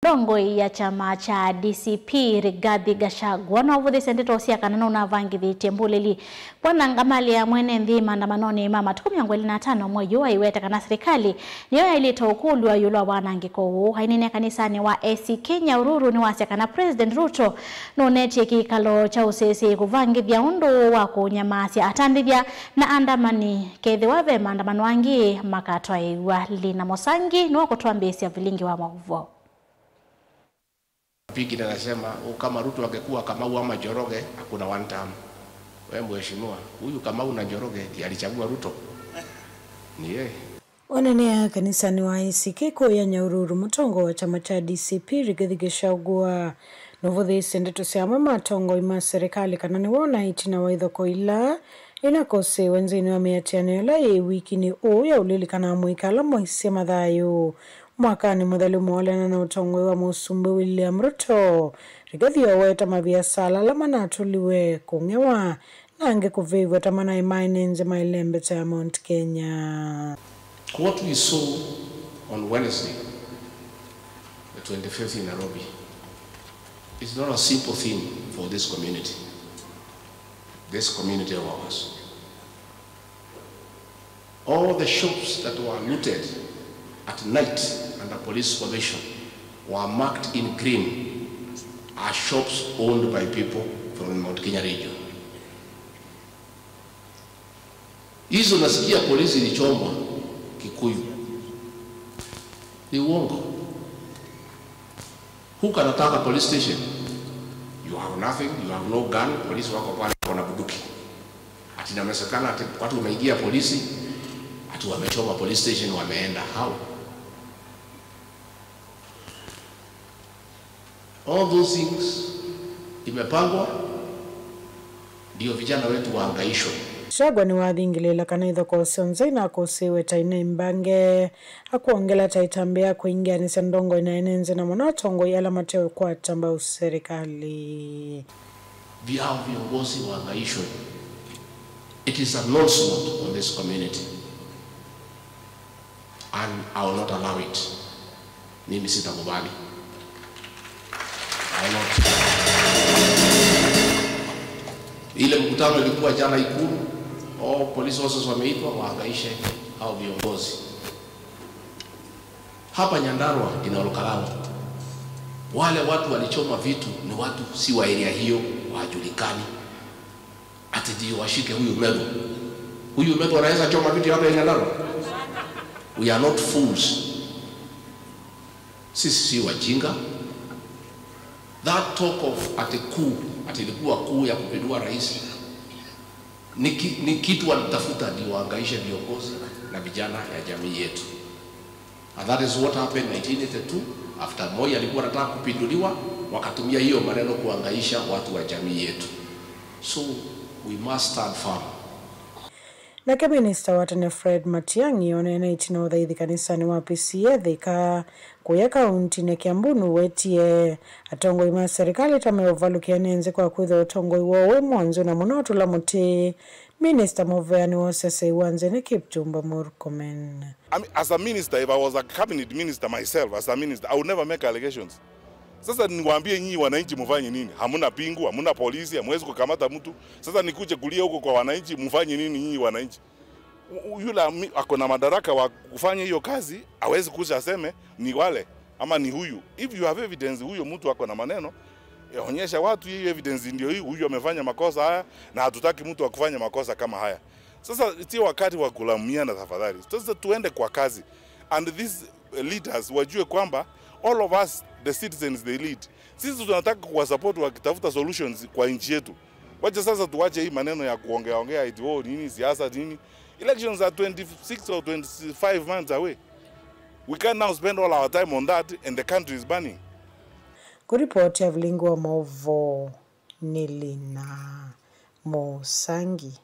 Ndongoi ya chama cha DCP Rigathi Gachagua na uvuthise ndeto cia kana no navangithitie mbulili bwana ngamali ya mwene nthi maandamanoni ma matuku 25 mwei wa iweta kana serikali niyo yailita ukulwa yulwa wanangiko uu hainene kanisani wa AC Kenya Ururu ni wasia kana President Ruto nunetie kikalo cha usesi kuvangithia undu wa kunyamasia atandithia na andamani kethiwa ve maandamano angi makatwaiwa Lina Mosangi ni wakutwambisia vilingi wa mauvo. Pigi nasema kama Ruto angekuwa Kamau ama Njoroge hakuna one term. Wewe mheshimiwa, huyu Kamau na Njoroge ndiye alichagua Ruto. Ni yeye. Onanea kanisani wa ACK ya Nyahururu mutongo wa chama cha DCP Rigathi Gachagua novuthise ndeto cia matongo ima serikali kana ni wona itina wa ithoko ila inakose wenzini wa miatiano ila ye wiki ni uu ya ulilikana mwikala mwaisia mathayo mwakani muthelu mwolena na utongoi wa musumbi William Ruto. Rigathi oweta mabiasala lama natuliwe kungewa na ange kuvivwa tamana imaine nze mailembe cha Mount Kenya. What we saw on Wednesday, the 25th in Nairobi, is not a simple thing for this community of ours. All the shops that were looted at night under police supervision were marked in green as shops owned by people from the Mount Kenya region. Hizo nasikia polisi ilichomwa Kikuyu. Ni uongo. Who can attack a police station? You have nothing, you have no gun, polisi wako pale wana bunduki. Ati inasemekana ati watu wameingia polisi, ati wamechoma police station wameenda. How? All those things imepangwa ndio vijana wetu waangaishwe. Gachagua ni wathingilila kana ithoko cionthe inakusiwe ta ina imbange akuongela ta itambia kuingianisa ndongo inaenenze na muno atongoi ala mateo kwa tamba userikali. Vyao viongozi waangaishwe. It is an onslaught on this community and I will not allow it. Mimi sitakubali. I will not. Ile mkutano ilikuwa jana Ikulu, all police officers wameitwa waangaishe hao viongozi. Hapa Nyandarua inaolokalao, wale watu walichoma vitu ni watu si wa area hiyo, wajulikani. Ati ndio washike huyu Medo. Huyu Medo anaweza choma vitu hapa Nyandarua? We are not fools. Sisi si wajinga. That talk of ati kuu, ati ilikuwa kuu ya kupindua rais, ni kitu walitafuta ndio waangaishe viongozi na vijana ya jamii yetu. And that is what happened in 1982 after Moi alikuwa anataka kupinduliwa, wakatumia hiyo maneno kuangaisha watu wa jamii yetu. So we must stand firm. Na Minister wa tene Fred Matiang'i onene itina uthaithi kanisani wa PCEA Thika kuya kaunti ne Kiambu wetie atongoi ma serikali tameovalukia nenze kwa kwitha utongoi wowe mwanzo na muno tula muti. Minister Muveani wosese iwanze ni Kipchumba Murkomen. I mean, as a minister, if I was a cabinet minister myself, as a minister, I would never make allegations. Sasa niwaambie nyinyi wananchi mfanye nini? Hamuna pingu, hamuna polisi, hamwezi kukamata mtu. Sasa nikuje kulia huko kwa wananchi, mfanye nini nyinyi wananchi? Yule ako na madaraka wa kufanya hiyo kazi, hawezi kuja aseme ni wale ama ni huyu. If you have evidence huyo mtu ako na maneno, onyesha watu hiyo evidence ndio hii, huyu amefanya makosa haya na hatutaki mtu akufanya makosa kama haya. Sasa sio wakati wa kulaumiana tafadhali. Sasa tuende kwa kazi. And these leaders wajue kwamba all of us the citizens they lead. Sisi tunataka kuwasupport wakitafuta solutions kwa nchi yetu. Wacha sasa tuache hii maneno ya kuongea ongea eti oh nini siasa nini. Elections are 26 or 25 months away. We can now spend all our time on that and the country is burning. Kuripoti ya vilingu wa Movo ni Lina Mosangi.